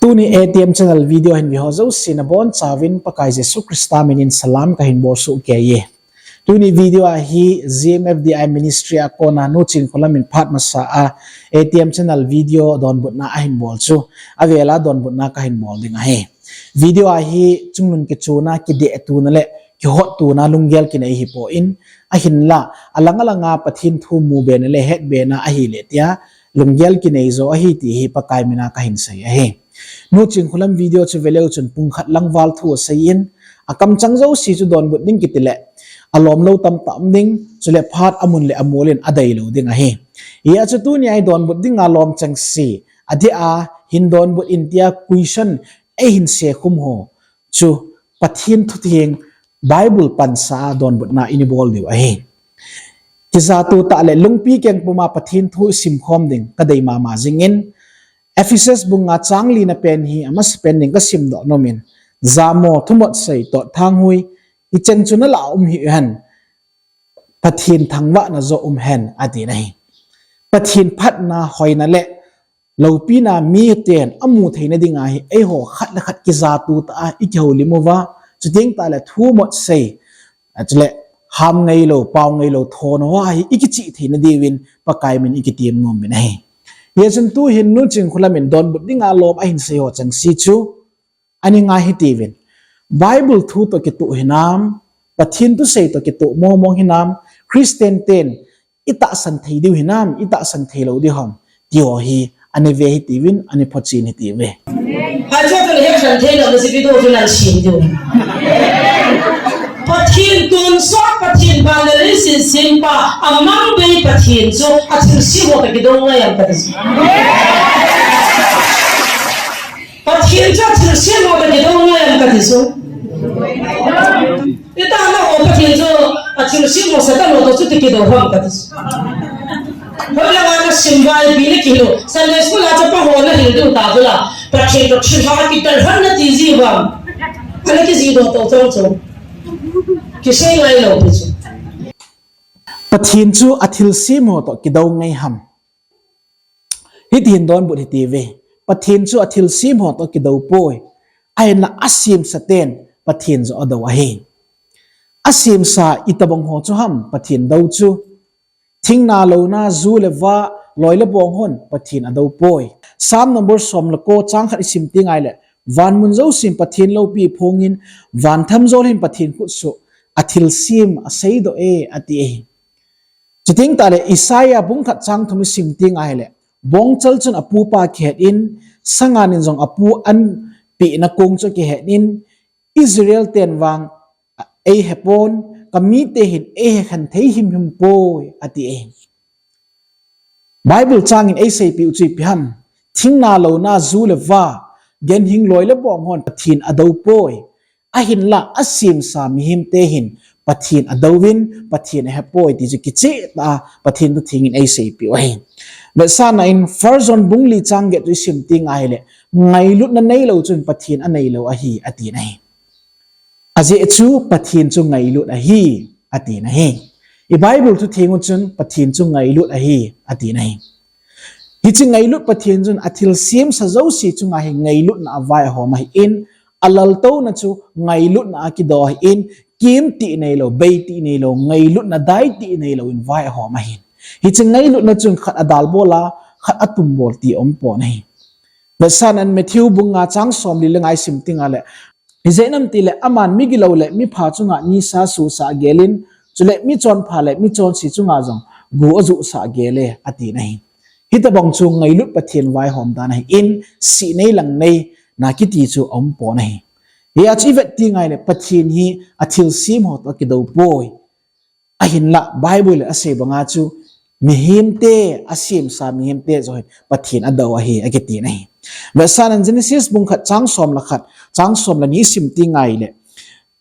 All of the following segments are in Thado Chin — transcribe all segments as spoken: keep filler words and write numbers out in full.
Tuni A T M channel video hin ve ho jouse nabonchauvin Pakai Jesu Christa minin salam kahin bolsuh kei e. Tuni video a hi G M F D I Ministry a kona Nu Chinkholam in phat masa a A T M channel video donbutna ahin bol chu, avel a donbutna kahin bol ding ahi. Video a hi chungnung kichuna, kidehtuna le kihottuna lunggel kinei ahipon, ahinla alang alanga Pathen thu mubena le hetbena ahile tia lunggel kinei jo ahi ti hi Pakai mina kahin sei ahi. Nu Chinkholam video chu veleu chun pung khat lang val thu asei in, akamchang jouse chu donbut ding kiti le alomlou tamtah um ding, chule phat amun le amol in adei lou ding ahi. Hijeh chun tuni a idonbut dinga lom chengse, adeh a hin donbut in tia question eihin sei khum ho chu Pathen thutheng Bible pansa a donbutna ina bol diu ahi. Kijatu tah le lungpi keng puma Pathen thu isimkhom ding kadei mama jingin, Ephesus bung nga chang lina pen hi amasapen ding kasimdoh nomin, jamo, thumot sei, totthang hui, hicheng chu nalah a um hih hen, Pathen thangvahna jo um hen, ati nahi. Pathen phatna, hoina le loupina miten amu theina dinga hi eiho khat le khat kijatu tah a ikihoulim uva, chuteng tah le thumot sei, chule ham ngailou, pao ngailou, thon hoa hi ikichih theina diuvin Pakai min ikitem nom uvin ahi. Hijeh chun tuhin Nu Chinkholam in donbut dinga lom ahin sei ho chengse chu, ani ngai hitiuvin, Bible thu toh kitoh hinam, Pathen thusei toh kitoh mong mong hinam, Christian ten itahsan thei diu hinam, itahsan thei lou diu ham, ti ho hi ani ve hitiuvin, ani phochen hitiuve. Achu tun hekhan thei lou na si video chu nan sim diu. Pathen tonsot, Pathen ban le leiset sempa, amang bei Pathen chu athilsem ho toh kidou ngai ham kati. Pathen chu athilsem ho toh kidou ngai ham kati chu. Itahsan ho Pathen chu athilsem ho Satan ho toh chu ti kidou ham kati chu. Hoilanga nasim vaipi nakilou, Sunday school a chapa ho nahil diu ta chu la, Pathen toh thilha kidou ham nati ji uvem. Ana kiji doh toh chang chu. Kisei ngailou pi chu. Pathen chu athilsem ho toh kidou ngai ham. Hitihin donbut hitiuve. Pathen chu athilsem ho toh kidou poi. Ahinla asemsa ten Pathen joh adou ahi. Asemsa itobang ho chu ham Pathen dou chu. Thingna louna, ju le vah, loi le bong hon Pathen adou poi. Psalm number som le ko chang khat isim teng ahile, van mun jousen Pathen loupi phongin, van themjol hin Pathen khutsoh, athilsem aseidoh e, ati ahi. Chuteng tah le Isaiah bung khat chang thum isim teng ahile, bongchal chun apupa kihet in, sangan in jong apu an pehna kong chu kihet in, Israel ten vang eihepon, kamite hin eihekhen thei himhim poi, ati ahi. Bible changin eiseipeh u chu ipi ham, thingna louna, ju le vah, ganhing, loi le bong hon Pathen adou poi. Ahinla asemsa mihemte hin Pathen adouvin, Pathen ahepoi ti chu kicheh tah a Pathen thutheng in eiseipeh u ahi. Vetsahna in First John bung li chang get chu isim teng ahile, ngailutna neilou chun Pathen aneilou ahi, ati nahi. Ajeh chu Pathen chu ngailut ahi, ati nahi. I Bible thutheng u chun Pathen chu ngailut ahi, ati nahi. Hiche ngailut Pathen chun athilsemsa jouse chunga hi ngailutna avai ahom ahin, alaltouna chu ngailutna a kidoh ahin, kimtih neilou, beitih neilou, ngailutna daitih neilou in vai ahom ahin. Hiche ngailutna chun khat adalbol a, khat atumbol ti aumpon ahi. Vetsahnan Matthew bung nga chang somli le nga isim teng ahile, ijeh inem itile aman migilou le mipha chunga nisa suhsah agelin, chule michonpha le michonse chunga jong gu ajuhsah agel e, ati nahi. Hitobang chu ngailut Pathen vaihom dan ahin, sih nei lang nei na kiti chu aumpon ahi. Hia chu ivet teng ahile Pathen hi athilsem ho toh akidou poi. Ahinla Bible in asei banga chu mihemte, asemsa mihemte joh hin Pathen adou ahi, akiti nahi. Vetsahnan Genesis bung khat chang som le khat, chang som le ni isim teng ahile,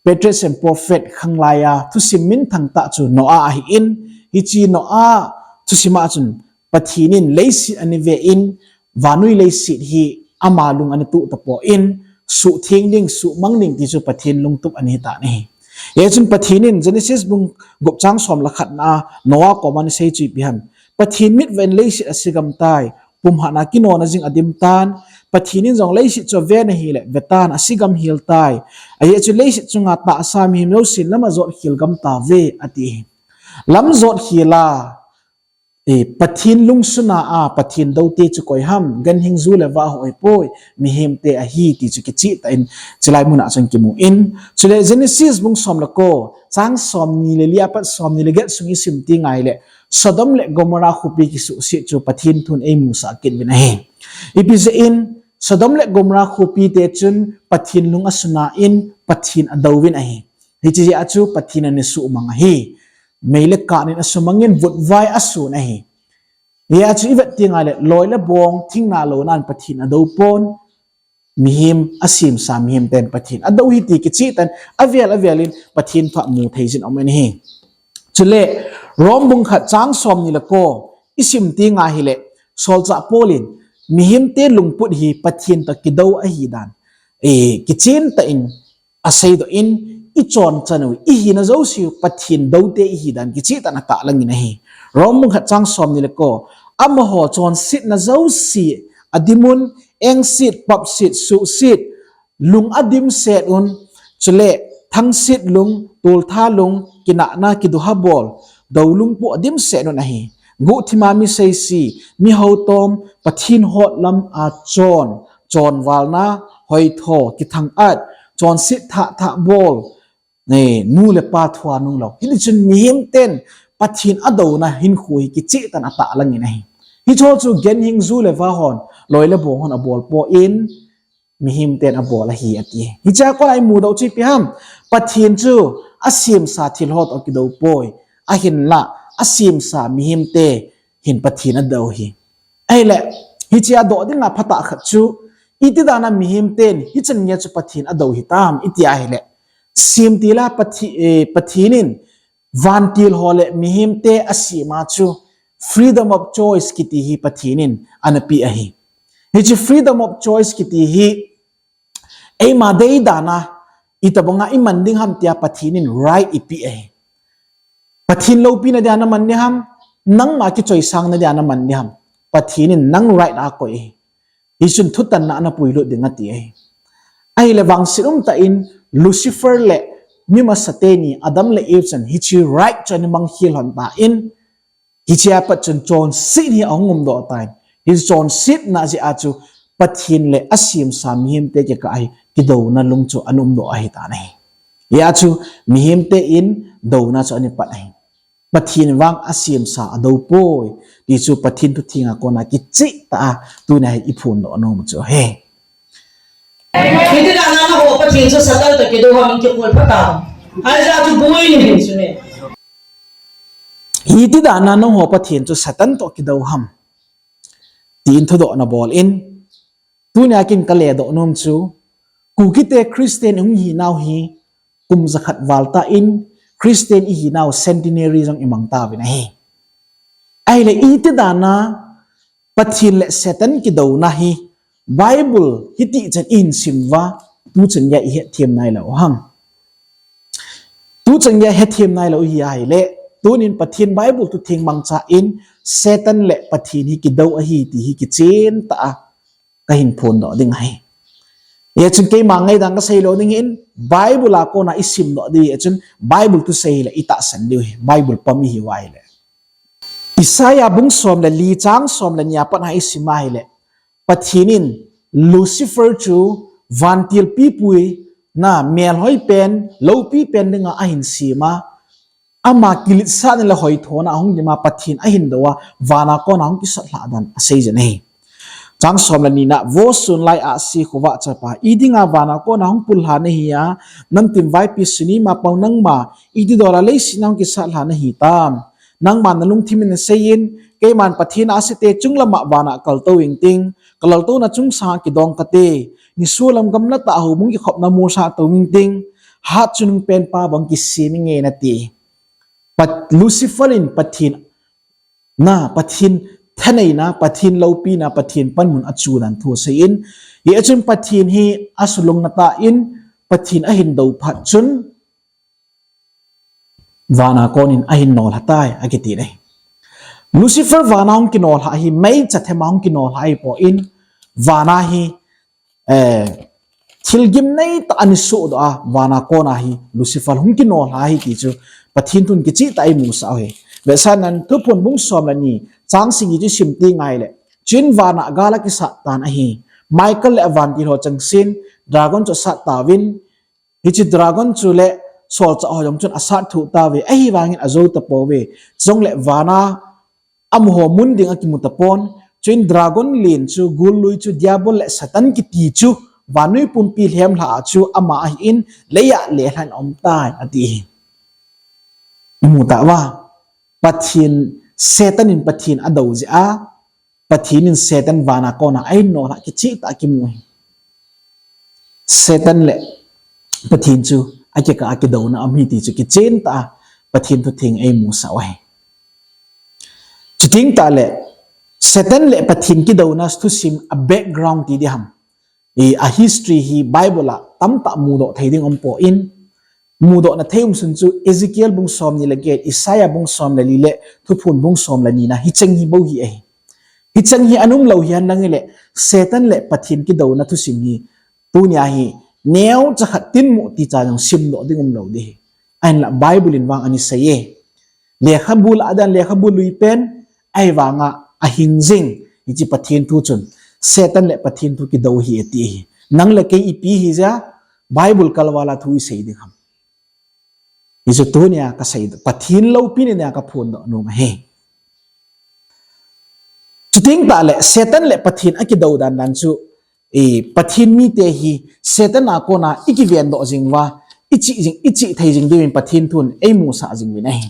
Patriarch and Prophet khanglai a thusim minthang tah chu Noah ahin, hiche Noah thusim a chun Pathen in leiset ana ve in, vannoi leiset hi ama lung ana tuh tapon, suhtheng ding, suhmang ding ti chu Pathen lungtup ana hitan ahi. Hichun Pathen in Genesis bung gup chang som le khat na a Noah koma ana sei chu ipi ham, Pathen mitvah in leiset asegam tai, pumhatna kinona jing adim tan, Pathen in jong leiset chu aven ahile, vetan, asigam hel tai. Ajeh chu leiset chunga tahsa mihem jousen lam ajot khel gam tauve, ati hi. Lam jot khel a, eh, Pathen lungsuna a, Pathen doute chu koi ham, ganhing ju le vah ho ahipoi, mihemte ahi ti chu kicheh tah in, chulai muna chun kimu in. Chule Genesis bung som le ko, chang somni le li apat somni le get sung isim teng ahile, Sodom le Gomorrah khopi kisuhset chu Pathen thun eimusah kit uvin ahi. Ipi jeh in, Sodom le Gomorrah khopite chun Pathen lung asuna in Pathen adouvin ahi. Hiche jeh a chu Pathen ana suhmang ahi. Mei le kah in asumang in vutvai asun ahi. Hia chu ivet teng ahile, loi le bong, thing nalou nan Pathen adou pon, mihem asemsa mihem ten Pathen adou ahi ti kicheh tah in, avel avel in Pathen thu amu thei jin aum in ahi. Chule, Rom bung khat chang somni le ko, isim teng ahile, solchah Paul in, mihemte lungput hi Pathen toh kidou ahi dan, eh, kichen tah in, aseidoh in, ichon chan u, ihina jouse u Pathen doute ihi dan kicheh tah in atahlang in ahi. Rom bung khat chang somni le ko, amaho chonsetna jouse adimun, engset, papset, suhset, lung adimset un, chule thangset lung, toltha lung, kinahna, kiduha bol, doulungpo adimset un ahi. Guhthima, mi seise, mi houtom, Pathen hot lam a chon, chonvalna, hoitho, kithang-at, chonset thah thah bol, eh, nu le pa thua nunglou. Hitichun mihem ten Pathen adouna hinkho hi kicheh tah in atahlang in ahi. Hicho chu ganhing ju le vah hon, loi le bong hon abol poi, mihem ten abol ahi ati. Hichea kona imudoh chu ipi ham? Pathen chu asemsa thil ho toh kidou poi. Ahinlah, asemsa mihemte hin Pathen adou ahi. Ahile, hichea doh dinga phatah khat chu, iti dan a mihem ten hichan geiya chu Pathen adou hitam iti ahile, semtil a Pathe-, eh, Pathen in vantil ho le mihemte asem a chu freedom of choice kiti hi Pathen in ana pe ahi. Hiche freedom of choice kiti hi eima dei dan a, itobang a iman ding ham tia Pathen in right eipeh ahi. Pathen loupina dia naman ding ham, nangma kichoisangna dia naman ding ham, Pathen in nang right a akoi ahi. Hichun thutanna ana puilut ding ati ahi. Ahile vangset umtah in Lucifer le mi masate ni Adam le Eve chun hiche right chu ana mangkhel lhon tan, hichea pat chun chonset hi ahung umdoh tan. Hiche chonsetna jeh a chu Pathen le asemsa mihemte kikah a hi kidouna lung chu ana umdoh ahitan ahi. Hia chu mihemte in douna chu ana pat ahi. Pathen vang asemsa adou poi ti chu Pathen thutheng a kona kicheh tah a tunia hi iphondoh nom chu ahi. Hiti dan a nangho Pathen chu Satan toh kidou ham, kipol phat a. Ahi jeh chu boi ni hin chu ne. Hiti dan a nangho Pathen chu Satan toh kidou ham, tin thudoh nabol in, tunia kin kaledoh nom chu, Kukite Christian hung hinau hi kum jakhat val tan, Christian ihinau centenary jong imang tauvin ahi. Ahile iti dan a Pathen le Satan kidouna hi Bible hiti chan ihin sim uva, tuchan geiya ihet them nailou u ham? Tuchan geiya ihet them nailou u hi ahile, tunin Pathen Bible thutheng mangchan Satan le Pathen hi kidou ahi ti hi kichen tah a kahin phondoh ding ahi. Hia chun keima ngaidan kasei lou ding in, Bible a kona isimdoh ding, hia chun Bible thusei hile itahsan diu ahi, Bible pam ihiuva ahile. Isaiah bung som le li chang som le ni a pat a isim a ahile, Pathen in Lucifer chu vantil pipuina, melhoi pen, loupi pen dinga ahin sem a, ama kiletsahna le hoithona ahung dim a, Pathen ahin dou a, vana kona hung kisat lhah dan asei jin ahi. Chang som le ni na, Vo sunlai ahsi khovah chapa, idinga vana kona hung pullha nahi a, namtin vaipi suni ma pao nangma, iti dol a leiset a hung kisat lha nahi tam? Nangman nalungthim in nasei in, keiman Pathen ahsite chunglama vana kaltou ingting, kalaltouna chungsanga kidong kate, nisolam gamla tah a houbung kikhopna molsah tou ingting, hatchungnung penpa bang kisem inge nati. Pat-, Lucifer in Pathen na, Pathen thaneina, Pathen loupina, Pathen panmun achu dan thu asei in, hia chun Pathen hi asulung natan, Pathen ahin dou phat chun, vana konin ahin nolha tai, akiti ahi. Lucifer vana hung kinolha hi, meicha thema hung kinolha ahipon, vana hi eh, thilgim nei tah a ana sohdoh a, vana kona hi Lucifer hung kinolha ahi ti chu Pathen thun kicheh tah a imusah u ahi. Vetsahnan Thuphon bung som le ni, chang sagi chu isim teng uleh, chuin vana gal akisat tan ahi. Michael le avantil ho chengsen dragon chu asat tauvin, hiche dragon chu le solchah ho jong chun asat thoh tauve, ahivangin ajou tapouve. Chule vana amaho mun ding akimu tapon, chuin dragon len chu, gullui chu, Diabol le Satan kiti chu, vannoi pumpi lhemlha a chu ama ahin, leiya lelhan aum tai, ati hi. Imu tauva, Pathen, Satan in Pathen adou jeh a, Pathen in Satan vana kona ahin nolha kicheh tah a kimu hi. Satan le Pathen chu akikah a kidouna aum ahi ti chu kichen tah a Pathen thutheng a imusah u ahi. Chuteng tahle Satan le Pathen kidouna thusim a background ti diham, a history hi Bible a tamtah mudoh thei ding umpon, mudohna thei umsun chu Ezekiel bung som ni le get, Isaiah bung som le li le Thuphon bung som le ni na hicheng hi bou hi ahi. Hicheng hi ana umlou hihen lang hile, Satan le Pathen kidouna thusim hi tunia hi neocha khat tinmo ticha jong simdoh ding umlou ding ahi. Ahinla Bible in vang ana seiye. Lekhabu lah a dan lekhabu lui pen, ahivanga ahing jing, hiche Pathen thu chun Satan le Pathen thu kidou ahi ati ahi. Nang le kei ipi hijeh a Bible kalval a thu isei ding ham? Hichu tunia kasei, Pathen loupina nia kaphondoh nom ahi. Chuteng tahle Satan le Pathen akidou dan dan chu, Pathen mite hi Satan a kona ikivendoh jing uva, ichih jing, ichih thei jing diuvin Pathen thun eimusah jing uvin ahi.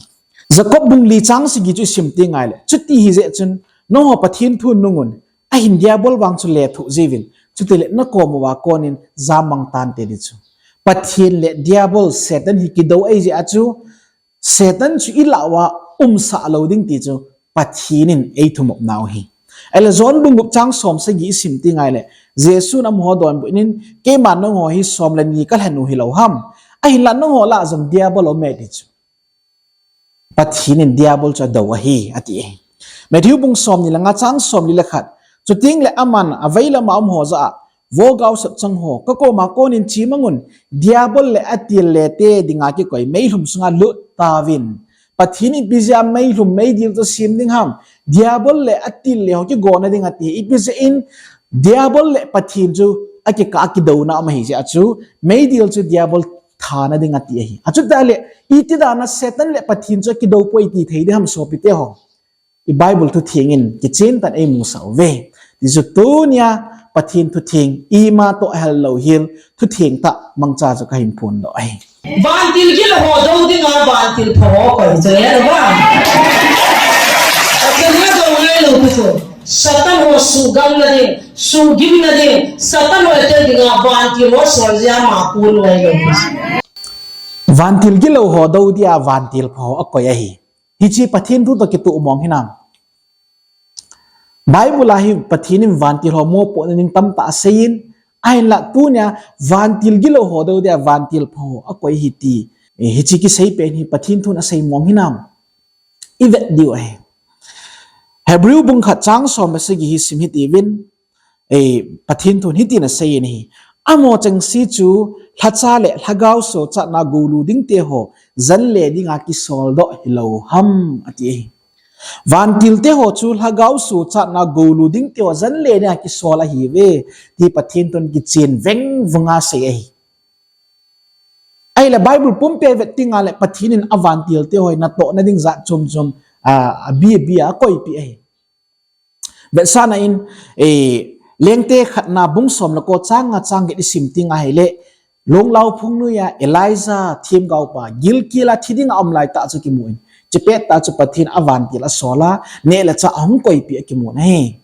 Jacob bung li chang sagi chu isim teng uleh, chuti hijeh chun nangho Pathen thu nungun, ahin Diabol vang chu lethuh jiuvin, chutile nakom uva konin jammang tante ti chu. Pathen le Diabol Satan hi kidou ahi jeh a chu, Satan chu ilah uva umsah lou ding ti chu Pathen in eithumop nau ahi. Ahile John bung gup chang som sagi isim teng uleh, Jesun amaho donbutnin, keiman nangho hi som le ni kalhen u hilou ham? Ahinla nangho lah a jong Diabol aume ti chu. Pathen in Diabol chu adou ahi, ati ahi. Matthew bung som ni le nga chang som li le khat, chutengle aman avei lama umho jah a, Vo gaosap chang ho, kakoma konin chemangun, Diabol le atil lete dinga kikoi meilhum sunga lut tauvin. Pathen in ipi jeh a meilhum meidil chu asem ding ham? Diabol le atil le ho kigona ding ati. Ipi jeh in? Diabol le Pathen chu akikah a kidouna aum ahi jeh a chu, meidil chu Diabol thana ding ati ahi. Achuti tahle, iti dana Satan le Pathen chu akidou poi ti thei ding ham sopite ho? I Bible thutheng in kichen tah a eimusah uve. Ti chu tunia Pathen thutheng ima toh ahel louhel thutheng tah mangcha chu kahin phondoh ahi. Vantil gilou ho dou dinga vantil pha ho koi chu ahi ba. Pathen in adou ngai lou pi chu. Satan ho suhgamna ding, suhgimna ding, Satan ho ete dinga vantil ho sol jeh a ama kon ngai lou pi chu. Vantil gilou ho dou dia vantil pha ho akoi ahi. Hiche Pathen thu toh kitoh mong hinam? Bible a hi Pathen in vantil ho mopohna ding tamtah aseiyin, ahinla tunia vantil gilou ho dou dia vantil pha ho akoi ahi ti, hiche kisei pen hi Pathen thun asei mong hinam? Ivet diu ahi. Hebrew bung khat chang som le sagi hi sim hitiuvin, Pathen thun hitin aseiyin ahi. Amaho chengse chu lhacha le lhagao sochatna goulu dingte ho janle dinga kisoldoh hilou ham ati ahi. Vantilte ho chu lhagao sochatna goulu dingte ho janle dinga kisol ahiuve, ti Pathen thun kichen vengvang a asei ahi. Ahile Bible pumpi a ivet tengle Pathen in avantilte ho hi natohna ding jat chom chom, abi abi a akoipeh ahi. Vetsahna in, Lengte khatna bung som le ko chang nga chang get isim tengle, longlao phung noiya Elijah themgaopa gilkel a thi dinga aum laitah chu kimun, chupettah chu Pathen avantil asol a, neh le chah ahung koipeh akimun ahi.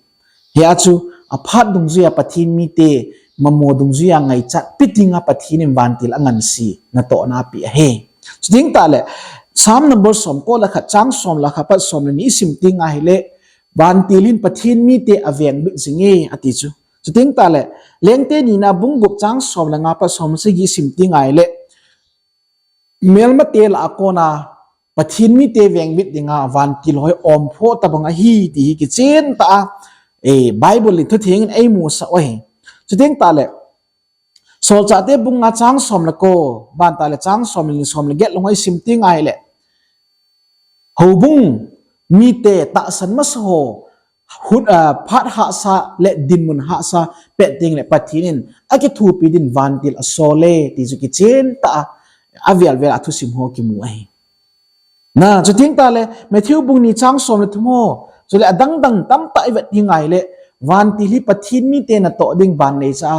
Hia chu aphat dungjuiya Pathen mite mamo dungjuiya ngaichat pi dinga Pathen in vantil anganse natohna apeh ahi. Chuteng tahle, Psalm number som ko le khat chang som le khat pat som le ni isim tengle ahile, vantil hin Pathen mite avengbit jinge ati chu. Chuteng tahle, Lengte nina bung gup chang som le nga pat som le sagi isim tengle, melmate lah a kona Pathen mite vengbit dinga vantil ho hi omphoh tabang ahi ti hi kichen tah a Bible in thutheng in eimusah u ahi. Chuteng tahle, Solchahte bung nga chang som le ko, banta le chang som le ni, som le get long isim teng ahile, houbung mite tahsan masa ho, hut, ah, phat hahsa le dinmun hahsa pet teng le Pathen in akithopi din vantil asol e ti chu kichen tah a, avel vel a thusim ho kimu ahi. Na, chuteng tale, Matthew bung ni chang som le thum ho, chule adang dang tamtah ivet ding ahile, vantil hi Pathen mite natoh ding van neicha a,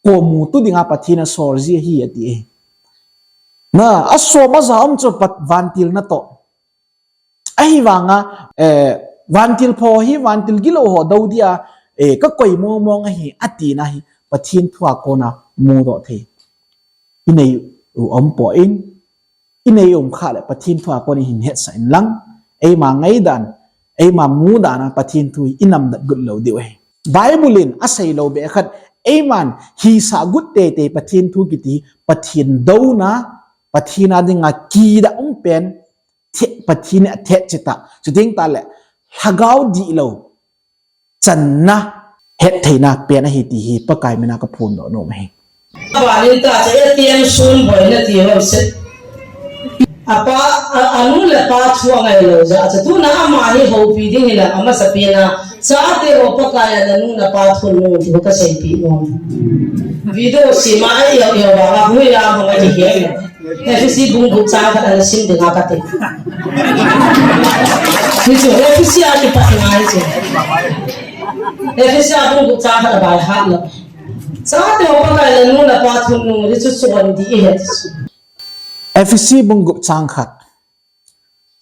komu tu dinga Pathen asol ji ahi ati e. Na, asom aja um chu Pat-, vantil natoh. Ahivanga, eh, vantil pho hi, vantil gilou ho do dia, eh, kakoi mong mong ahi, atina hi, Pathen thu a kona mudoh thei. Inei u um poi, inei um kha le Pathen thu a kon ihin hetsah in lang, eima ngaidan, eima mudan a Pathen thu hi inamdat got lou diu ahi. Bible in asei lou beh khat, eiman hisah got teitei Pathen thu kiti, Pathen douna, Pathen a dinga kidah um pen, the-, Pathen in athet chita, chuteng tale, lhagao dihlou channa, hettheina pen ahi ti hi Pakai mina kaphondoh nom ahi. Abanin ta cha A T M sun boina ti ho se. Apa, a, anu le apa thu angai lou jeh a, tuna ama hi houpi ding hile amasa pena, chate ho Pakai a nanu napa thu nungun ti ho kaseipeh nom. Video sima a io io ba, ba hui a ba ngai hi. Ephesi bung gup chang khat ana sim dinga kati. Hichu, Ephesi a kipat ngai chu. Ephesi a bung gup chang khat a bai hat lo. Chate ho Pakai a nanu napa thu nungun, hichu chondih ahi. Ephesi bung gup chang khat.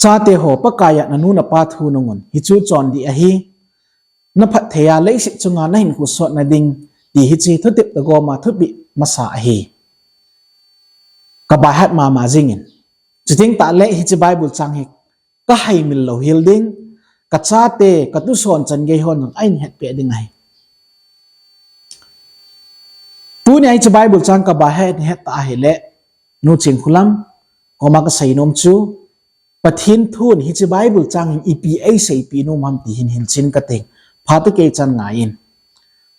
Chate ho Pakai a nanu napa thu nungun, hichu chondih ahi. Naphatthei a leiset chunga nahinkho sotna ding, ti hiche thutep tagom a thupeh masa ahi. Kabai hat mama jingin. Chuteng tale hiche Bible chang hi kahaimil lou hel ding, kachate, katuson changei hon jong ahin hetpeh ding ahi. Tunia hiche Bible chang kabai hat het ta ahile, Nu Chingkhulam, koma kasei nom chu, Pathen thun hiche Bible chang hin ipi eiseipeh nom ham ti hin hilchen kate, phat kei chan ngaiyin.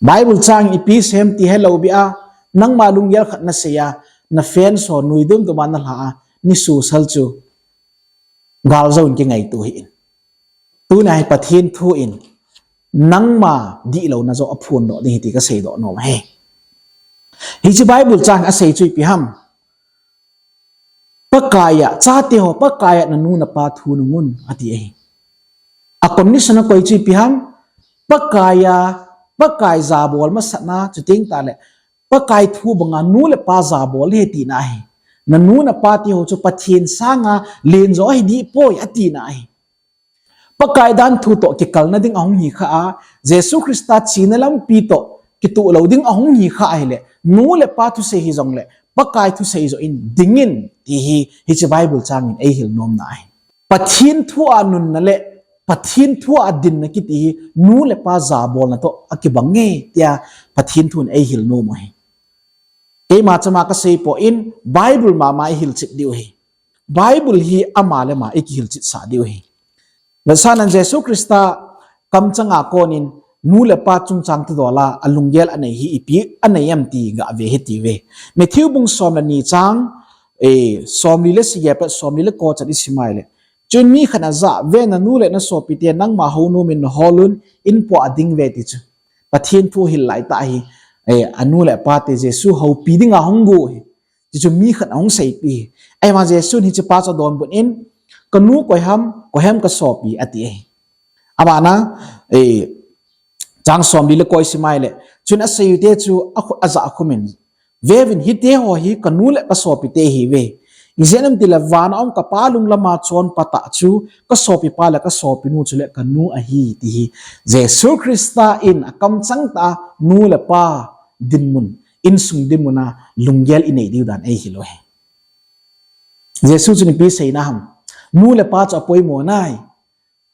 Bible chang ipi seiham ti helou beh a, nangma lunggel khat nasei a, na fans ho nuidum dum a nalha a, ni susal chu, galjou in kingaito hih in. Tuna hi Pathen thu in, nangma dihlouna joh aphondoh ding ahi ti kaseidoh nom ahi. Hiche Bible chang asei chu ipi ham. Pakai a, chate ho Pakai a nanu napa thu nungun ati ahi. A condition akoi chu ipi ham. Pakai a, Pakai jabol masatna, chuteng tale, Pakai thu banga nu le pa jabol ahi tina ahi. Nanu napa ti ho chu Pathen sanga lenjo ahi dih poi atina ahi. Pakai dan thu toh kikalna ding ahung hi kha a, Jesu Christa china lampi toh kitoh lou ding ahung hi kha ahile, nu le pa thusei hijongle, Pakai thusei joh in dingin ti hi, hiche Bible chang in eihil nomna ahi. Pathen thu a nunna le Pathen thu a dinna kiti hi nu le pa jabolna toh akibang e tia Pathen thun eihil nom u ahi. Keima chama kasei poi, Bible mama ihilchet diu ahi. Bible hi ama le ama ikihilchet sah diu ahi. Vetsahnan Jesu Christa kamchanga konin nu le pa chungchang thudol a alunggel anei hi ipi anei em ti gave hitiuve. Matthew bung som le ni chang, eh, somli le sagi apat somli le ko chan isim a ahile. Chun mi khat in ajah, ve nanu le nasopite nangma hounom in nahol un, in pot a ding ve ti chu. Pathen thu hil laitah hi, eh, anu le apate Jesu houpi dinga hung go hi. Tichu mi khat in ahung seipeh hi. Ahivang Jesun hichepa chu adonbut in, kanu koi ham, koi ham kasopi ati ahi. Abana, eh, chang somli le ko isim a ahile. Chun aseiyute chu akhu-, ajah khum in. Veuvin hite ho hi kanu le kasopite ahiuve. Ijeh inem itile vana um kapa lunglam a chonpa tah chu kasopipa le kasopinu chule kanu ahi ti hi. Jesu Christa in akamchang tah a nu le pa dinmun, insung dinmun a lunggel inei diu dan eihil u ahi. Jesu chun ipi aseina ham. Nu le pa chu apoimo nai.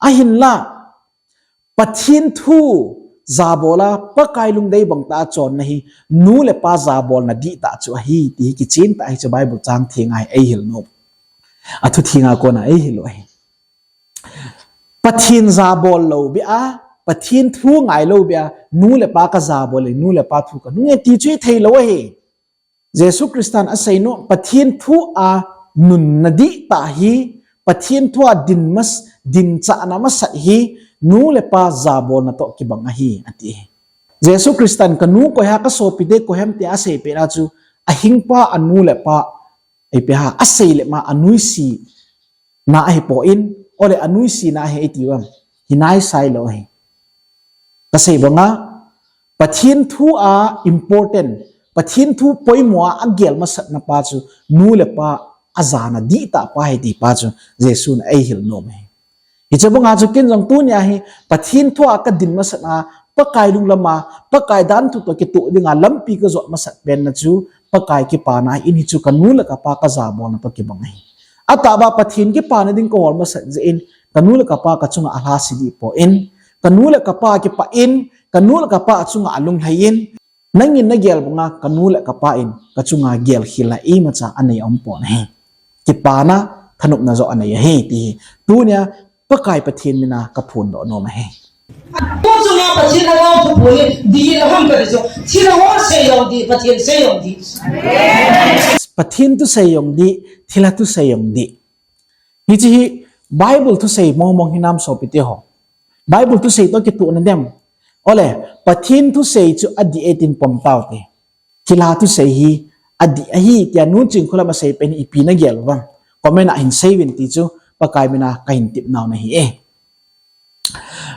Ahinla, Pathen thu jabol a, Pakai lungdei bang tah a chonna hi, nu le pa jabolna dihtah chu ahi, ti hi kichen tah a hiche Bible chang theng a hi eihil nom. Athu theng a kona eihil u ahi. Pathen jabol lou beh a, Pathen thu ngai lou beh a, nu le pa kajabol e, nu le pa thu kanunge ti chu ithei lou ahi. Jesu Christan asei nom, Pathen thu a nunna dihtah hi, Pathen thu a din mas, din chahna masat hi, nu le pa jabolna toh kibang ahi, ati. Jesu Christan kanu koi ham, kasopite koi ham tia asei pet a chu, ahingpa anu le pa, ipi ham, asei le ma anuisi na ahipon, ole anuisi na ahi iti uvam. Hinai sailou ahi. Kasei banga, Pathen thu a important, Pathen thu poimo a agel masatna pa chu, nu le pa ajana dihtah pa ahi ti pa chu, Jesun eihil nom ahi. Hiche banga chu ken jong tunia hi, Pathen thu a kadin masat a, Pakai lunglam a, Pakai dan thu toh kitoh dinga lampi kajot masat pen na chu, Pakai kipana ahin hichu kanu le kapa kajabolna toh kibang ahi. Atahbeh Pathen kipana ding kahol masat jeh in, kanu le kapa kachunga alhasi dehpon, kanu le kapa kipah in, kanu le kapa achunga alunglhai in, nangin nagel banga kanu le kapa in kachunga gelkhel a imacha anei aumpon ahi. Kipana thanopna joh anei ahi ti hi. Tunia Pakai Pathen mina kaphondoh nom ahi. Pu chunga Pathen a lou thu pui di la ham ka di chu. Thilha ho sei jong di, Pathen sei jong di. Pathen thu sei jong di, thilha thu sei jong di. Hiche hi Bible thusei mong mong hinam sopite ho. Bible thusei toh kitoh nadem. Ole, Pathen thusei chu adih e tin pom taute. Thilha thusei hi adih ahi tia nu Chingkholam asei pen hi ipi nagel uvem. Comment a hin seiuvin ti chu Pakai mina kahin tepna u ahi e.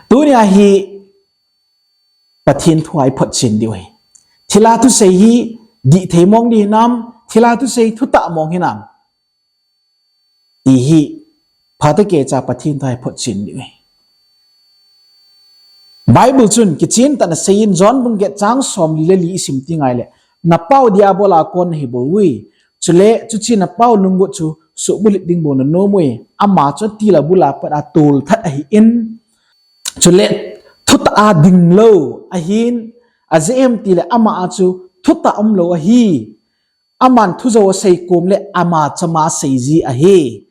Tunia hi Pathen thu a iphotchen diu ahi. Thilha thusei hi dihthei mong di hinam, thilha thusei thutah mong hinam. Ti hi phatah a kicha Pathen thu a iphotchen diu ahi. Bible chun kichen tah in asei in John bung get chang somli le li isim teng le, napau Diabol a kon nahi bou uve. Chule, chuche napau lunggot chu suhbulhit ding bou nanom uve. Ama chu atil a bul a pat a tolthat ahin. Chule, thutah a dinglou ahin. Ajeh ipi ham itile ama a chu thutah umlou ahi. Aman thujou asei kom le ama chama asei ji ahi.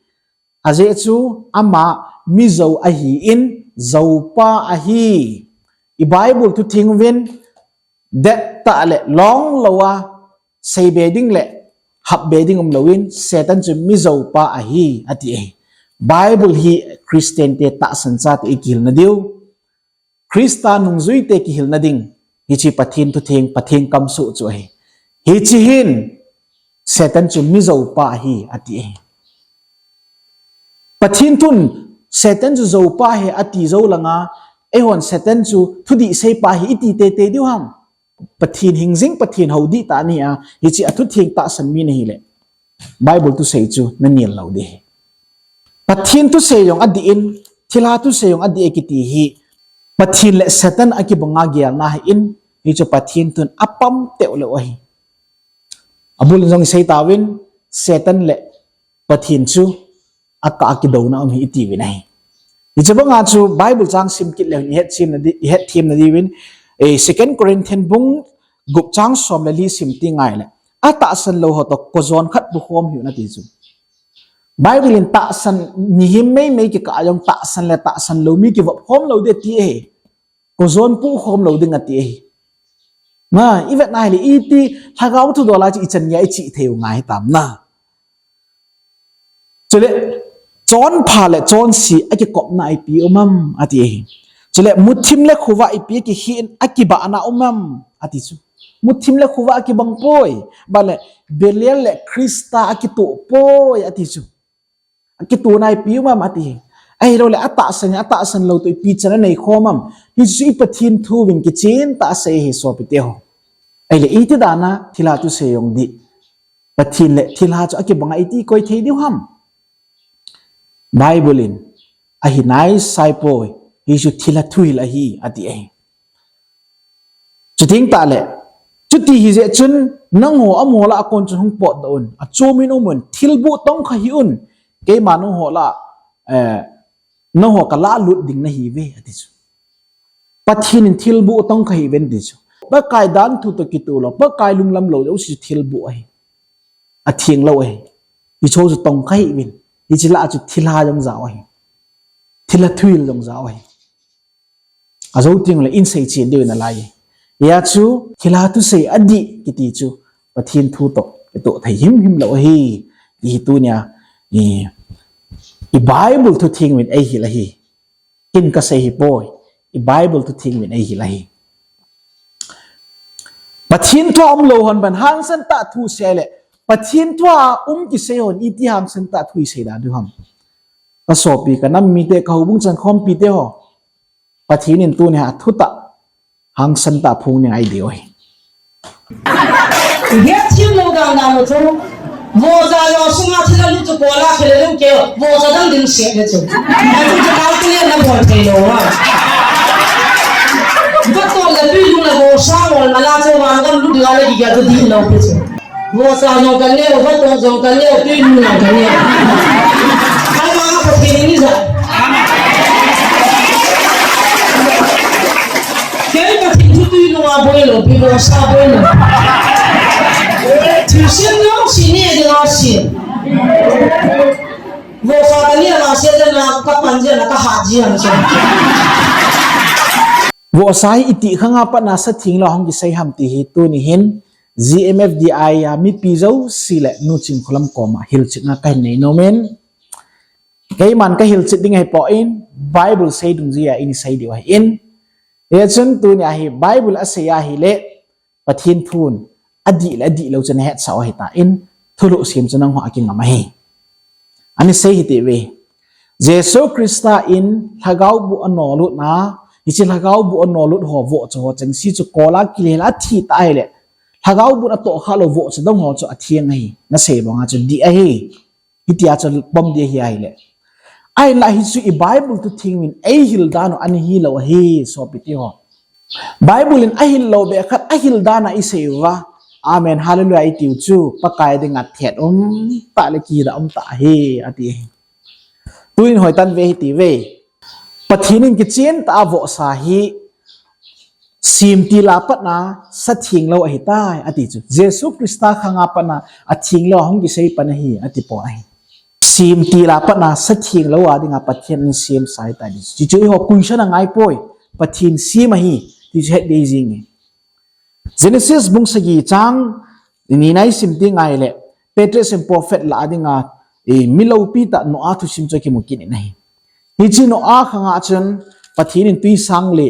Ajeh chu ama mijou ahin, joupa ahi. I Bible thutheng uvin, dettah le longlou a seibe ding le hapbe ding umlouvin, Satan chu mijoupa ahi, ati ahi. Bible hi Christian te tahsan chate ikihilna diu. Christa nungjuite kihilna ding, hiche Pathen thutheng, Pathen kamsoh chu ahi. Hiche hin, Satan chu mijoupa ahi, ati ahi. Pathen thun, Satan chu joupa ahi, ati jou langa, eihon Satan chu thudih seipa ahi, iti teitei diu ham. Pathen hingjing, Pathen hou dihtah ahi a, hiche a thutheng tahsan mi nahile. Bible thusei chu nanel lou ding ahi. Pathen thusei jong adih in, thilha thusei jong adih e kiti hi, Pathen le Satan akibanga gelna ahin, hichu Pathen thun apam teu lou ahi. Abul in jong isei tauvin, Satan le Pathen chu akah a kidouna um ahi iti uvin ahi. Hiche banga chu Bible chang sim kit leu hen ihet themna di, ihet themna diuvin, eh, Second Corinthians bung gup chang som le li sim teng le, atahsan lou ho toh kojon khat pukhom hih un ati chu. Bible in tahsan, mihem meimei kikah a jong tahsan le tahsan lou mi kivop khom lou ding ati ahi. Kojon pukhom lou ding ati ahi. Na, ivet na hile iti, lhagao thudol a chu ichan geiya ichih thei u ngai hitam na. Chule, chonpha le chonse akikopna ipi um am, ati ahi. Chule, muthim le khovah ipi akikhen, akibahna um am, ati chu. Muthim le khovah akibang poi, bale, Belial le Christa akitoh poi, ati chu. Akitohna ipi um am, ati ahi. Ahilou le, atahsan, atahsan lou toh ipi chan anei khom am. Hichu i Pathen thu uvin kichen tah a asei ahi sopite ho. Ahile, iti dan a, thilha thusei jong dih. Pathen le thilha chu akibanga iti koi thei diu ham. Bible in ahi nai saipoi, hichu thilha thuhil ahi, ati ahi. Chuti teng tah le, chuti hijeh chun nangho amaho lah a kon chun hung potdoh un, achom in um un, thilbuh tongkha hih un, keima nangho lah, eh, nangho kalah lut ding nahiuve, ati chu. Pathen in thilbuh tongkha hih uvin ati chu. Pakai dan thu toh kitoh lou, Pakai lunglam lou, jouse chu thilbuh ahi. Atheng lou ahi. Hicho chu tongkha hih uvin. Hiche lah a chu thilha jong jao ahi. Thilha thuhil jong jao ahi. Ajou teng le in seichen diu nalai. Hia chu thilha thusei adih kiti chu Pathen thu toh Kitoh thei himhim lou ahi. Ti hi tunia, i, i Bible thu theng uvin eihil ahi. Ken kasei hipoi. I Bible thu theng uvin eihil ahi. Pathen thua umlou hon ban hangsan tah thu sei le, Pathen thua um kisei hon iti hangsan tah thu isei da diu ham. Ka sopi, ka nam mite, ka houbung chankhompi te ho. Pathen in tunia thutah hangsan tah phung ning ahi diu ahi. Get thim lou dan dan lou chu. Vohcha jong sunga thil alut chu kola khel lou keu. Vohcha dang ding se le chu. Atu chu kal tu le na bol thei lou a. Vatol le tui lung le vohcha ol mala chu vangam lut la le ki ga tu di lou pi chu. Vohcha jong kaneo, vatol jong kaneo, tui lung jong kaneo. Ai ma ka thei ni ja. Kei Pathen thu tui nunga boi lou, pi vohcha boi lou. Thilsem jong sini dinga sin. Vohcha kani ama se jana ka pan jana ka hat ji ham se. Vohcha hi iti khanga patna sa theng lou hung kisei ham ti hi tuni hin G M F D I a mipi jouse le Nu Chinkholam koma hilchetna kahin nei nom in. Keiman ka hilchet ding ahipoi, Bible sei dungjuia in sei diu ahin. Hichun tunia hi Bible asei ahile, Pathen thun adih le adih lou chu na hetsah u ahitan, thulhuh sem chu nangho a kingam ahi. Ana sei hite ve. Jesu Christa in lhagao boh anolut na, hiche lhagao boh anolut ho vohcha ho chengse chu kola kilhel a thi ta ahile, lhagao boh atoh kha lou vohcha dong ho chu atheng ahi. Na sei banga chu dih ahi. Hitia chu pom ding ahi ahile. Ahinla hichu i Bible thu theng uvin eihil dan u ana hilou ahi, sopi te ho. Bible in ahil lou beh khat ahil dan a isei uva, amen, hallelujah itiu chu Pakai dinga thet um tah le kidah um tah ahi, ati ahi. Tuin hoitan ve hiti ve. Pathen in kichen tah a vohcha hi semtil a patna sa theng lou ahitai, ati chu. Jesu Christa khanga patna atheng lou a hung kisei pan ahi, ati pon ahi. Semtil a patna sa theng lou a dinga Pathen in semsa ahitai. Chuchu eiho question angaipoi, Pathen sem ahi, ti chu het ding jing e. Genesis bung sagi chang ni na isim ding ahile, Patriarch and Prophet lah a dinga, eh, mi loupi tah Noah thusim chu kimu kit in ahi. Hiche Noah khanga chun Pathen in tui sang le,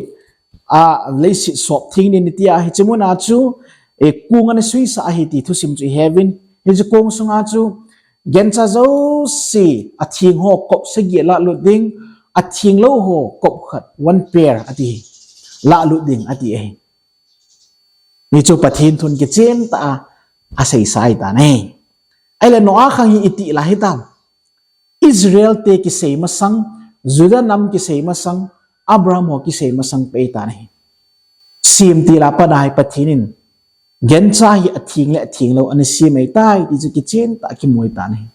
a, leiset sop theng ding ati a, hiche muna chu, eh, kong ana suisah ahi ti thusim chu iheuvin. Hiche kong sunga chu, gancha jouse atheng ho kop sagi alah lut ding, atheng lou ho kop khat, one pair ati hi. Lah lut ding ati ahi. Hichu Pathen thun kichen tah a aseisa ahitan ahi. Ahile Noah khang hi iti lah hitam. Israel te kisei masang, Judah nam kisei masang, Abraham ho kisei masang pen ahitan ahi. Semtil a patna hi Pathen in gancha hi atheng le atheng lou ana sem ahitai, ti chu kichen tah a kimu ahitan ahi.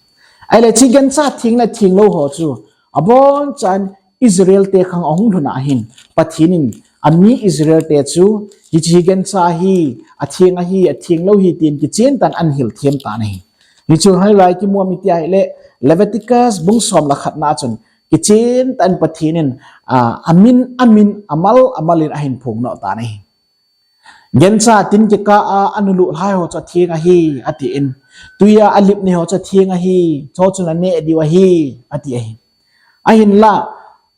Ahile hiche gancha atheng le atheng lou ho chu, abonchan Israel te khang ahung lhun ahin, Pathen in ami Israel te chu, hiche gancha hi atheng ahi, atheng lou ahi, tin kichen tah in ana hilthem tan ahi. Hichu hoilai kimu ham iti ahile, Leviticus bung som le khat na chun, kichen tah in Pathen in, a, amin, amin, amal, amal in ahin phong noh tan ahi. Gancha tin kikah a, anuluh lhai ho chu atheng ahi, atin. Tui a, alip nei ho chu atheng ahi, chuchun aneh diu ahi, ati ahi. Ahinla,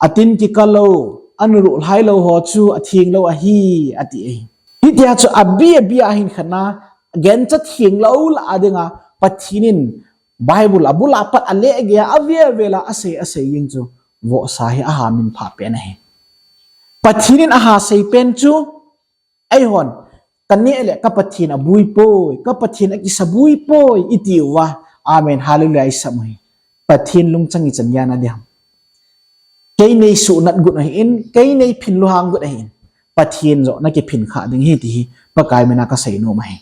atin kikah lou, anuluh lhai lou ho chu atheng lou ahi, ati ahi. Hitia chu abi, abi a hin khat na, gancha theng lou lah a dinga, Pathen in Bible a bul a pat a leh gei a, avel vel a asei, asei jing chu, vohcha hi aha minphah pen ahi. Pathen in aha sei pen chu, eihon, kaneh le ka Pathen abui poi, ka Pathen akisa bui poi, iti uva. Amen, hallelujah, isam u hi. Pathen lungchang ichan gei a na ding ham. Kei nei suhnat got ahin, kei nei phin lunghang got ahin. Pathen joh na kiphin kha ding ahi ti hi, Pakai mina kasei nom ahi.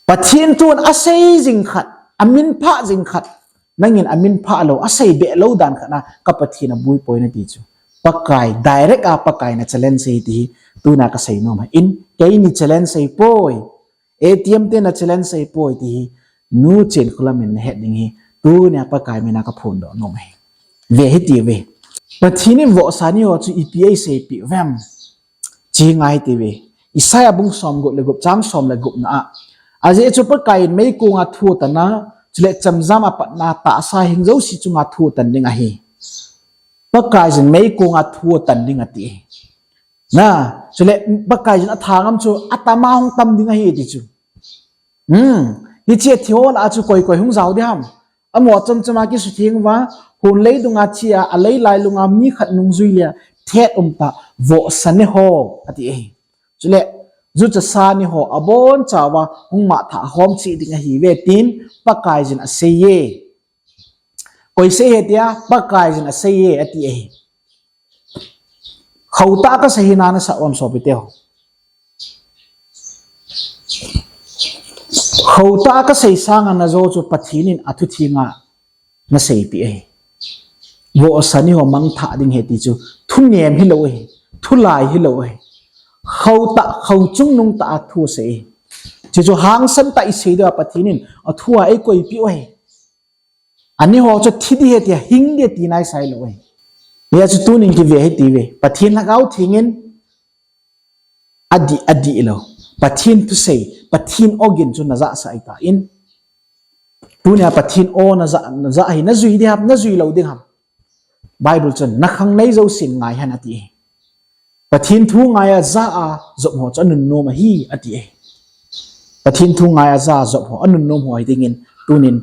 Pathen thun asei jing khat, aminphah jing khat, nangin aminphah lou, asei beh lou dan khat na, ka Pathen abui poi nati chu. Pakai, direct a Pakai na challenge ahi ti hi, tuna kasei nom ahin, keini challenge ahipoi. A T M te na challenge ahipoi ti hi, Nu Chinkholam in nahet ding hi, tunia Pakai mina kaphondoh nom ahi. Ve hiti ve. Pathen in vohsa ni ho chu ipi eiseipeh uvem. Chi ngai ti ve. Isaiah bung som gup le gup chang som le gup na a. Ajeh chu Pakaiyin meikong a thu atan a, chule chemjam a patna tahsa hing jouse chunga thu atan ding ahi. Pakaiyin meikong a thu atan ding ati. Na, chule Pakaiyin athangam chu atam a hung tam ding ahi ti chu. Hmm, hiche a thi ho lah a chu koi koi hung jao ding ham. Amaho chomchom a kisutheng uva, hun leidunga thi a, alei lailunga mi khat nungjui le, thet umtah, vohsa neho, ati ahi. Chule, juchasa neho, abonchauva, hung matha khom cheh ding ahiuve, tin, Pakaiyin aseiye. Koi sei e tia, Pakaiyin aseiye, ati ahi. Khotah a kasei hi na nasah uvam sopite ho. Khotah a kasei sanga najo chu Pathen in athu thenga naseipeh ahi. Vohsa neho mangthah ding ahi ti chu thunem hilou ahi, thulai hilou ahi. Khotah, khochungnung tah a thu asei ahi. Chuchu hangsan tah a isei diu a Pathen in athu a eikoipeh u ahi. Aneho chu thi ding ahi tia, hing ding ahi tina isei lou ahi. Hia chu tunin kive hite uve. Pathen Lhagao Theng in adih, adih lou. Pathen thusei, Pathen ogin chu najah sah ahitan. Tunia Pathen o najah, najah ahi, najui ding ham, najui lou ding ham. Bible chun nakhangnei jousen ngai hen ati ahi. Pathen thu ngai a jah a jop ho chu anunnom ahi, ati e. Pathen thu ngai a jah a jop ho, anunnom ho ahi dingin, tunin,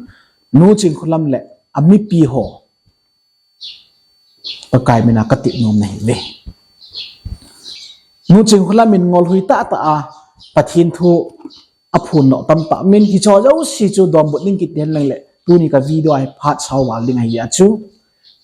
Nu Chingkholam le amipi ho Pakai mina katep nom nahiuve. Nu Chingkholam in ngolhui tahtah a Pathen thu aphondoh tamtah umin, hicheho jouse chu donbut ding kiti henlang le, tuni ka video a hi phat sao val ding ahi a chu.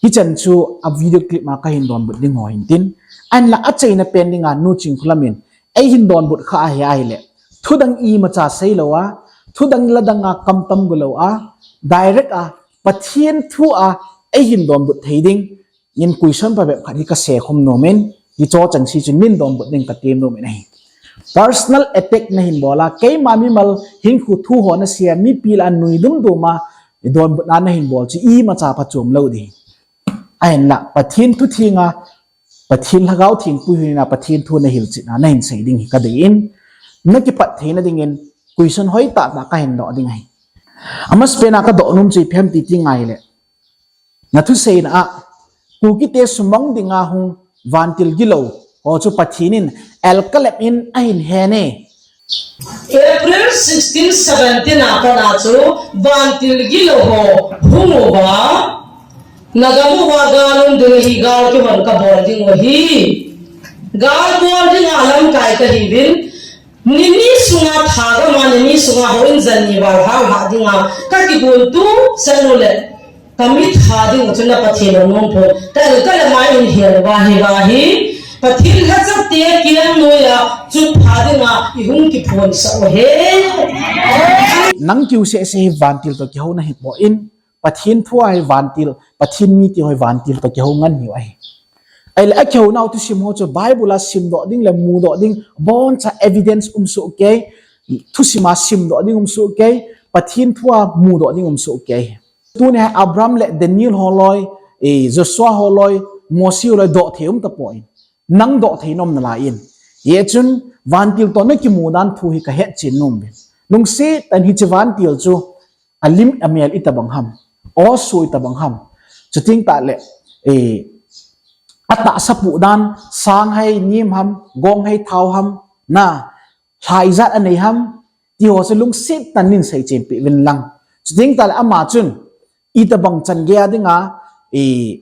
Hichan chu a video clip ma kahin donbut ding ho hintin. Ahinla achaina pen dinga Nu Chingkholam in eihin donbut kha ahi ahile, thudang imacha seilou a, thudang ladang a kamtam golou a, direct a Pathen thu a eihin donbut thei dingin question phabep khat hi kasei khum nomin, hicheho chengse chu neihin donbut ding katem nomin ahi. Personal attack nahin bol a, keima mimal hinkho thu ho nasei a, mipi lah a nui dumdum a donbutna nahin bol chu imacha phachom lou ding. Ahinla Pathen thu thenga, Pathen Lhagao Theng puihuina, Pathen thu nahilchetna nahin sei ding hi kadeiyin, nakipat theina dingin question hoitahtah kahin doh ding ahi. Amasapen a kadoh nom chu ipi ham ti ahile, nathuseina a Kukite sumang dinga hung vantil gilou ho chu Pathen in Elkalep in ahin hen e. April sixteen, seventeen a pat a chu vantil gilou ho hung uva, nagam uva gal um ding ahi, gal kihon kabol diu ahi. Gal bol dinga lamkai kahiuvin, ni ni sunga thagam a, ni ni sunga houin jan ni val hal hah dinga kakigon tu sanu le, kamit tha ding u chu na Pathen u nom pon. Ka, ka le mai in hial uva hi, uva hi Pathen lhacha te kiang noiya chutpha dinga ihung kiphonsah u ahi. Nang kiu seh seh hi vantil toh kihou nahipon, Pathen thu a hi vantil, Pathen mite ho hi vantil toh kihou ngen ahiuve. Ahile akihounau thusim ho chu Bible a simdoh ding le mudoh ding boncha evidence um sohkei, thusim a simdoh ding um sohkei, Pathen thu a mudoh ding um sohkei. Tunia Abraham le Daniel holoi, eh, Joshua holoi, Mose holoi doh thei um tapon, nang doh thei nom nalaiyin. Hijeh chun vantil toh nakimu dan thu hi kahetchen nomin, lungset tah in hiche vantil chu alim amel itobang ham, oso itobang ham, chuteng tahle, eh, atahsa puh dan, sang hai nem ham, gong hai thao ham, na, lha ijat anei ham, tiho chu lungset tah in neihin seichen peh uvin lang. Chuteng tahle ama chun itobang chan geiya dinga, eh,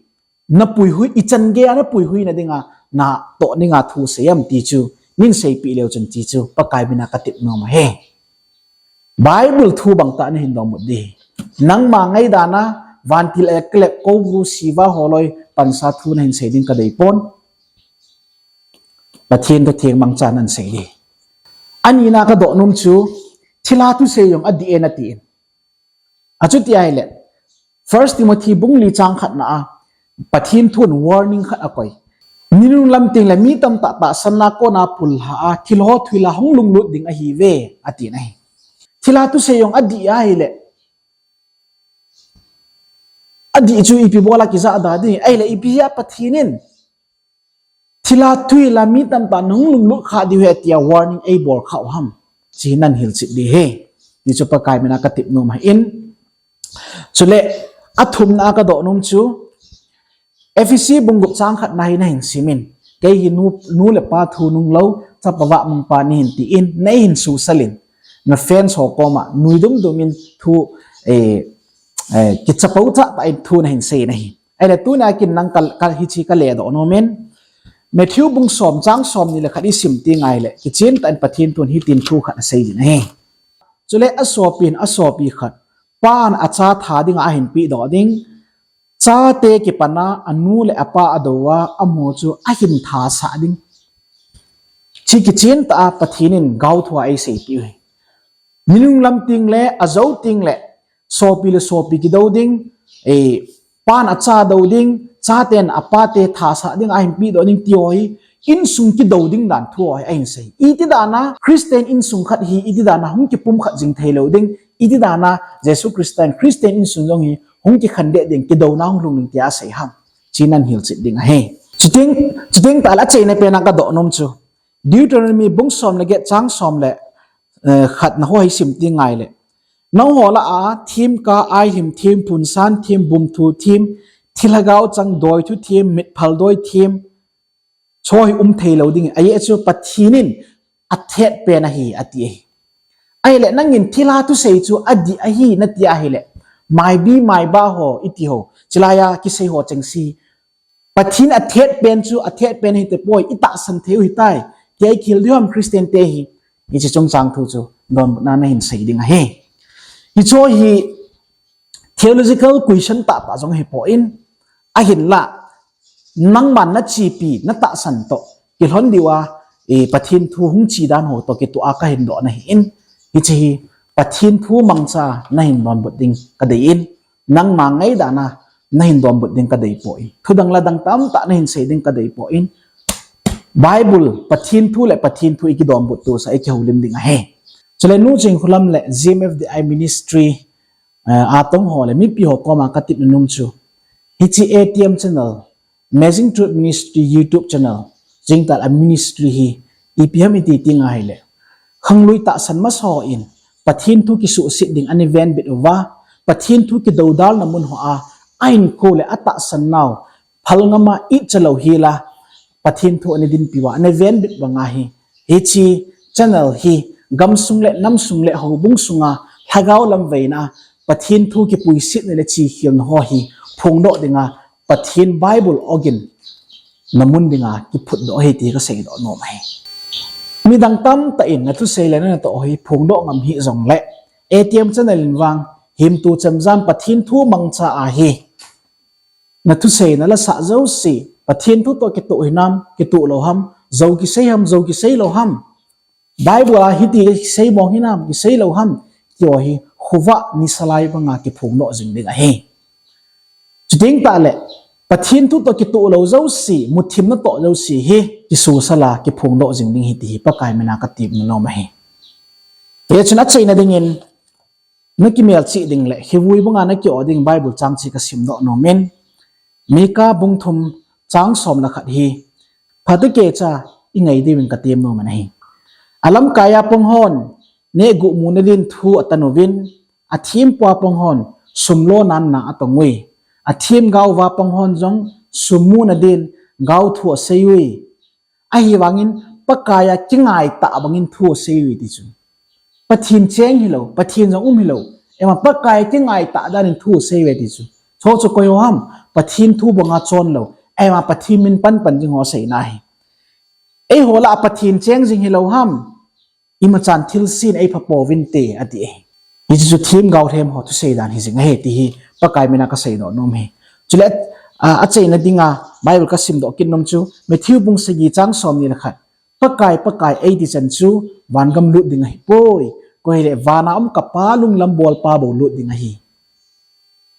napuihui, ichan geiya napuihuina dinga natoh dinga thu sei ham ti chu neihin seipeh leu chun ti chu Pakai mina katep nom ahi. Bible thu bangtah nahin donbut ding ahi. Nangma ngaidana vantil Elkalep, Kovur, Siva holoi pansa thu nahin sei ding kadeipon. Pathen thu theng mangchan nahin sei ding ahi. Anina kadoh nom chu thilha thusei jong adih e natin. Achuti ahile, First Timothy bung li chang khatna a Pathen thun warning khat akoi. Ninung lam tengle mi tamtah tahsanna kona pullha a thilha thuhil'a hung lunglut ding ahiuve, atin ahi. Thilha thusei jong adih ahile, adih chu ipi bola kijahda ding ahile, ipi hia Pathen in thilha thuhil'a mi tamtah nahung lunglut kha diu ahi tia warning eibol khah u ham, hiche hi nahin hilchet ding ahi. Ti chu Pakai mina katip nom ahin. Chule, athumna kadoh nom chu, Ephesi bung gup chang khatna hi nahin simin. Kei hi nu, nu le pa thunung lou, chapa vahmang pa nahin tin, nahin susalin. Na fans ho koma, nui dum dumin thu, eh, eh, kichapo cha ta in thu nahin sei nahi. Ahile tuna kin nang kal, kal hichi kaledoh nomin. Matthew bung som chang somni le khat isim ti ngaile, kichen ta in Pathen thun hitin thu khat asei jin ahi. Chule asopin, asopi khat. Pan acha tha dinga ahin pedoh ding. Chate kipana anu le apa adouva amaho chu ahin thasah ding. Chi kichen ta a Pathen in gaothua eiseipeh u hi. Minung lam ting le, ajou ting le, sopi le sopi kidou ding, eh, pan acha dou ding, chaten apate thasah ding ahin pedoh ding ti ho hi, insung kidou ding dan thu ho hi ahin sei. Iti dana, Christian insung khat hi, iti dana, hung kipum khat jing thei lou ding, iti dana, Jesu Christian, Christian insung jong hi, hung kikhen deh ding, kidouna hung lhung ding tia asei ham. Chi nan hilchet ding ahi. Chuteng, chuteng tale achaina pena kadoh nom chu. Deuteronomy bung som le get chang som le, eh, khatna ho hi sim ti ngaile. Nangho lah a, themgao, ailhim them, phunsan them, bumthu them, thilha gao chang doithu them, mitphal doi them, chu hi um thei lou ding. Ajeh chu Pathen in athet pen ahi, ati ahi. Ahile nangin thilha thusei chu adih ahi nati ahile, maibi maiba ho iti ho, chilai a kisei ho chengse, Pathen athet pen chu athet pen hite poi, itahsan thei u hitai. Kei kihil diu ham Christian te hi. Hiche chungchang thu chu donbutna nahin sei ding ahi. Hiche hi theological question tah pa jong hipon, ahinla nangman nachepi, natahsan toh kilhon diu a, eh, Pathen thu hung che dan ho toh kitoh a kahin dohna ahin. Hiche hi Pathen thu mangcha nahin donbut ding kadei in. Nangma ngaidan a nahin donbut ding kadei poi. Thudang ladang tamtah nahin sei ding kadei poi. Bible, Pathen thu le Pathen thu ikidonbut toh sa ikihoulim ding ahi. Chule Nu Chingkhulam le G M F D I Ministry, eh, atong ho le mipi ho koma katipna nom chu, hiche A T M channel, Amazing Truth Ministry YouTube channel, jingkah a ministry hi ipi ham iti ti ngaile, khanglui tahsan masa ho in Pathen thu kisuhset ding ana venbit uva, Pathen thu kidoudalna mun hoa ahin kou le atahsan nau phalngam a icha lou hila, Pathen thu ana dinpi uva ana venbit banga hi, hiche channel hi gamsung le namsung le houbung sunga lhagao lam veina Pathen thu kipuisetna le chekhelna ho hi phongdoh dinga Pathen Bible ogin namun dinga kiphutdoh ahi ti kaseidoh nom ahi. Midang tamtah in nathusei le nanatoh hi phongdoh ngam hih jongle, A T M channel in vang himtu chemjam Pathen thu mangcha ahi. Nathusei nalasah jouse Pathen thu toh kitoh hinam, kitoh lou ham, jou kisei ham, jou kisei lou ham, Bible a hiti kisei mong hinam, kisei lou ham, ti ho hi khovah nisalai banga kiphongdoh jing ding ahi. Chuteng tale, Pathen thu toh kitoh lou jouse, muthim natoh jouse hi kisosal a kiphongdoh jing ding ahi ti hi Pakai mina katipna nom ahi. Hichun achaina dingin, nakimelchih ding le hivui banga naki-oh ding Bible chang chu kasimdoh nomin, Mika bung thum chang som le khat hi phatah a kicha ingai diuvin katem nom ahi. Alamkai a pang hon nehguh muna din thu atan uvin, athempu a pang hon sum lona na atong uve. Athemgao uva pang hon jong sum muna din gaothu asei uve. Ahivangin Pakai a kingaitah bangin thu asei uve ti chu. Pathen cheng hilou, Pathen jong um hilou, ima Pakai a kingaitah danin thu asei uve ti chu. Chu chu koi ho ham, Pathen thu banga chon lou, ima Pathen min panpan jing ho aseina ahi. Eiho lah a Pathen cheng jing hilou ham, imachan thilse in eipha pouvinte ati ahi. Hiche chu themgao them ho thusei dan hijing ahi ti hi Pakai mina kaseidoh nom ahi. Chule, a, achaina dinga Bible kasimdoh kit nom chu, Matthew bung sagi chang somni le khat. Pakai, Pakai, eiti chan chu vangam lut ding ahipoi. Koi hile vana um kapa lunglam bolpa bou lut ding ahi.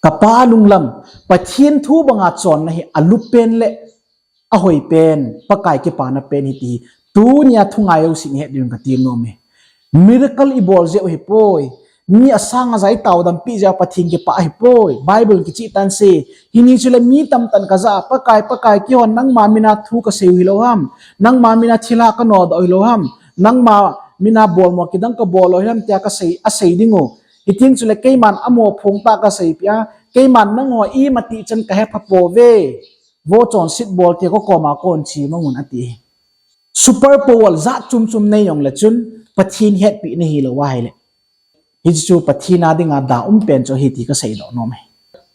Kapa lunglam, Pathen thu banga chonna hi alup pen le ahoi pen, Pakai kipana pen ahi ti hi tunia thungai jousen het diuvin katem nom e. Miracle ibol jeh u ahipoi. Mi asang aja itaodampi jeh a Pathen kipah ahipoi. Bible kichih tan se. Hini chule mi tamtah in kajah a, Pakai, Pakai, keihon nangma mina thu kasei u hilou ham. Nangma mina thilha kanodoh u hilou ham. Nangma mina bolmo kidang kabol lou hilam tia kasei, asei ding u. Hitin chule keiman amo phung ta kasei pia, keiman nangho ima ti chan kahepha pouve. Vo chonset bol tia kokoma kon chi mangun ati. Super power jat chum chum nei jongle chun Pathen hetpi nahi lou ahile. Hichu Pathen a dinga da um pen chu ahi ti kasei doh nom e.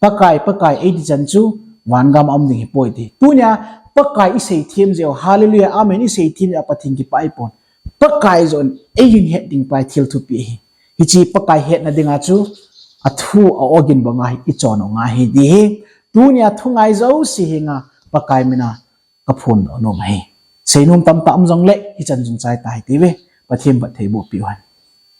Pakai, Pakai, eiti chan chu vangam a um ding hipoi ti. Tunia Pakai isei them jeh u, hallelujah, amen, isei them jeh u Pathen kipah ipon. Pakai jong eihin het ding pai thil thupi ahi. Hiche Pakai hetna dinga chu athu a ogin banga ichon u ngai ahi ti hi. Tunia thu ngai jouse henga Pakai mina kaphon doh nom ahi. Seinom tamtah um jongle hichan chun chai ta hite ve. Pathen phattheiboh piu hen.